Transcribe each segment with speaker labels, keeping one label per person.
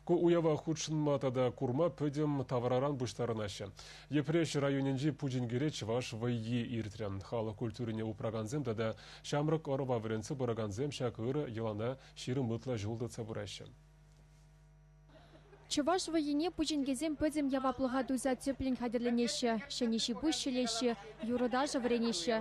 Speaker 1: Ку уява хутшӑнма тата курма пӗтӗм тавраран пуҫтарӑнаҫҫӗ. Йӗпреҫ районӗнчи Пучинкере чӑваш вӑййи иртрӗ. Халӑх культурине упракансем тата ҫамрӑк ӑрӑва вӗрентсе пыракансем ҫак ырӑ йӑлана 20 ытла ҫул тытса пыраҫҫӗ.
Speaker 2: Чӑваш вӑййине пучинкесем пӗтӗм яваплӑха туйса тӗплӗн хатӗрленеҫҫӗ, ҫӗнӗ ҫи-пуҫ ҫӗлеҫҫӗ, юрӑ-ташӑ вӗренеҫҫӗ.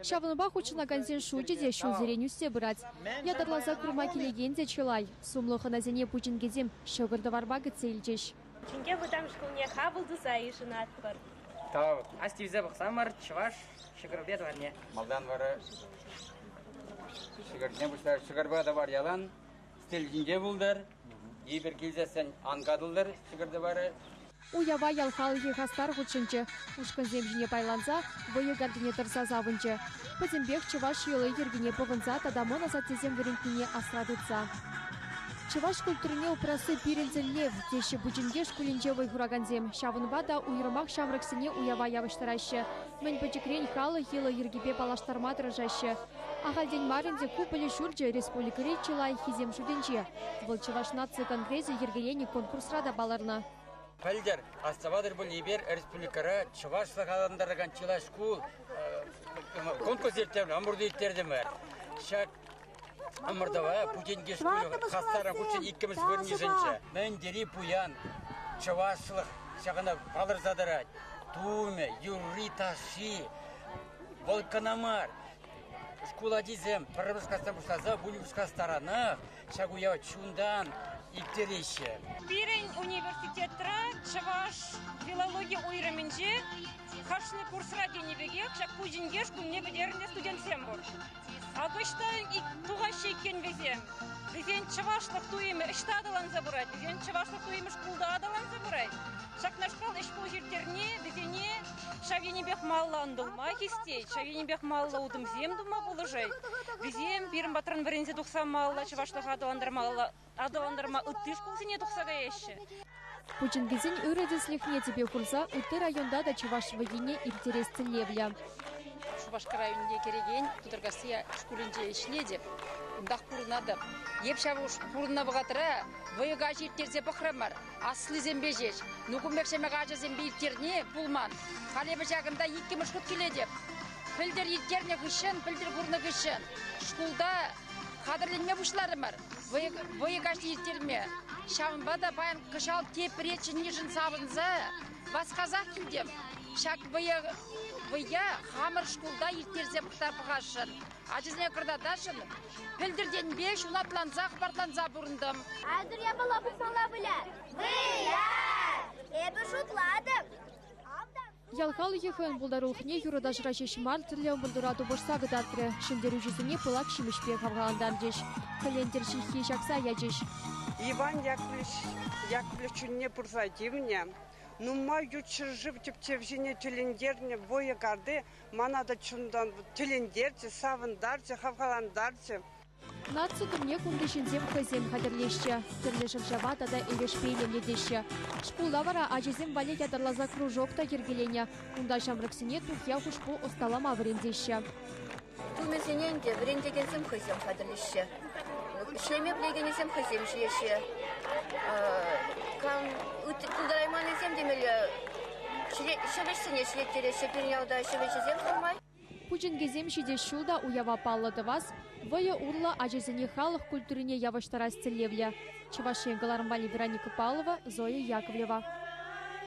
Speaker 2: Ҫавӑнпа хутшӑнакансен шучӗ те ҫулсерен ӳссе пырать. Ятарласа курма килекен те чылай. Сумлӑ хӑнасене пучинкесем ҫӑкӑр-тӑварпа кӗтсе илчӗҫ.
Speaker 3: Пучинке вӑтам шкулне хапӑл туса йышӑнатпӑр.
Speaker 4: Тав. Астивсе пӑхсамӑр чӑваш ҫӑкӑрпе тӑварне.
Speaker 5: Малтан вара ҫӑкӑрне пуҫлар. Ҫӑкӑрпа тӑвар ялан Сӗтел ҫинче пултӑр, эпир килсессӗн ан катӑлтӑр ҫӑкӑр-тӑварӗ.
Speaker 2: Уява ял халӑхӗ хастар хутшӑнчӗ, ушкӑнсем ҫине пайланса вӑйӑ картине тӑрса савӑнчӗ. Пӗтӗмпех чӑваш йӑли-йӗркине пӑхӑнса тата мӑн асаттесем вӗрентнине асра тытса. Чӑваш культурине упрасси пирӗн тӗллев, теҫҫӗ Пучинке шкулӗнче вӑй хуракансем. Ҫавӑнпа та уйрӑмах ҫамрӑксене уява явӑҫтараҫҫӗ. Мӗн пӗчӗкрен халӑх йӑли-йӗркипе паллаштарма тӑрӑшаҫҫӗ. Ахальтен мар ӗнтӗ ку пӗлӳ ҫурчӗ республикӑри чи лайӑххисем шутӗнче. Вӑл Чӑваш наци конгресӗ йӗркеленӗ конкурсра та палӑрнӑ.
Speaker 5: Пӗлтӗр, астӑватӑр пуль, эпир республикӑра чӑвашлӑх аталантаракан чылай шкул конкурс ирттернӗ, ӑмӑрту ирттертӗмӗр. Ҫак ӑмӑртӑва Путинке шкулӗ хастаррӑн хутшӑн иккӗмӗш вырӑн йышӑнчӗ. Мӗн тери пуян чӑвашлӑх ҫакна палӑрса тӑрать. Тумӗ, юрри, ташши вӑл кӑна мар. Шкул ачисем пӗрремӗш класран пуҫласа вуннӑмӗш класс таранах ҫак уява чунтан ирттереҫҫӗ.
Speaker 3: Пирӗн университетра чӑваш филологи уйрӑмӗнче кашни курсра тенӗ пекех ҫак Пучинке шкулне пӗтернӗ студентсем пур. Акӑ ӑҫта тухаҫҫӗ иккен вӗсем. Вӗсен чӑвашлӑх туйӑмӗ ӑҫта аталанса пырать? Вӗсен чӑвашлӑх туйӑмӗ шкулта аталанса пырать. Ҫакнашкал ӗҫ-пуҫ ирттерни вӗсене ҫав енӗпех малалла ӑнтӑлма хистет, ҫав енӗпех малалла утӑмсем тума пулӑшать. Вӗсем пирӗн патран вӗренсе тухса малалла чӑвашлӑха аталантармалла аталантарма ытти шкулсене тухса каяҫҫӗ.
Speaker 2: Пучинкесен ырӑ тӗслӗхне тӗпе хурса ытти районта та чӑваш вӑййине ирттерес тӗллевлӗ.
Speaker 6: Шупашкар районне кӗрекен Тутаркасси шкулӗнче ӗҫлетӗп, унтах пурӑнатӑп. Эп ҫав пурӑннӑ вӑхӑтра вӑйӑ каҫ ирттерсе пӑхрӑмӑр, аслисемпе ҫеҫ. Ну, кун пек ҫамрӑк ачасемпе ирттерни пулман. Халь эпӗ ҫакӑнта иккӗмӗш хут килетӗп. Пӗлтӗр ирттернӗ хыҫҫӑн, пӗлтӗр курнӑ хыҫҫӑн шкулта хатӗрленме пуҫларӑмӑр вӑйӑ каҫне ирттерме. Ҫавӑнпа та паян кӑҫал тепре чӗннишӗн савӑнса васкасах килтӗм. Ҫак вӑйӑ вӑййа хамӑр шкулта ирттерсе пӑхасшӑн, ачасене кӑтартасшӑн. Пӗлтӗртенпе ҫунатланса, хӑпартланса пурӑнтӑм.
Speaker 7: Айтӑр япала пухмалла вылять. Вылять! Эпӗ шутлатӑп.
Speaker 2: Ял халӑхӗ хӑйӗн пултарулӑхне юрӑ-ташӑра ҫеҫ мар, тӗрлӗ ӑмӑртура тупӑшса кӑтартрӗ. Ҫӗнтерӳҫӗсене пылак ҫимӗҫпе хавхалантарчӗҫ. Кӗлентӗр ҫыххи ҫакса ячӗҫ.
Speaker 8: Иван Яковлевич Яковлев чунне пырса тивнӗ, нумай ют ҫӗршыв тӗпчевҫине тӗлӗнтернӗ вӑйӑ карти мана та чунтан тӗлӗнтерчӗ, савӑнтарчӗ, хавхалантарчӗ.
Speaker 2: Наци тумне кунти ҫынсем хӑйсем хатӗрлеҫҫӗ, тӗрлӗ шӑрҫапа тата эрешпе илемлетеҫҫӗ. Шкулта вара ачасем валли ятарласа кружок та йӗркеленӗ. Унта ҫамрӑксене тухья-хушпу ӑсталама вӗрентеҫҫӗ.
Speaker 9: Тумӗсене ӗнтӗ вӗрентекенсем хӑйсем хатӗрлеҫҫӗ. Ӗҫлеме пӗлекеннисем хӑйсем ҫиеҫҫӗ. Кам пултарайманнисем темелле ҫӗвӗҫсене ҫӗлеттереҫҫӗ. Пирӗн ялта ҫӗвӗҫӗсем нумай.
Speaker 2: Пучинкесем ҫитес ҫул та уява паллӑ тӑвас, вӑйӑ урлӑ ачасене халӑх культурине явӑҫтарас тӗллевлӗ. Чӑваш Ен кӑларӑм валли Вероника Павлова, Зоя Яковлева.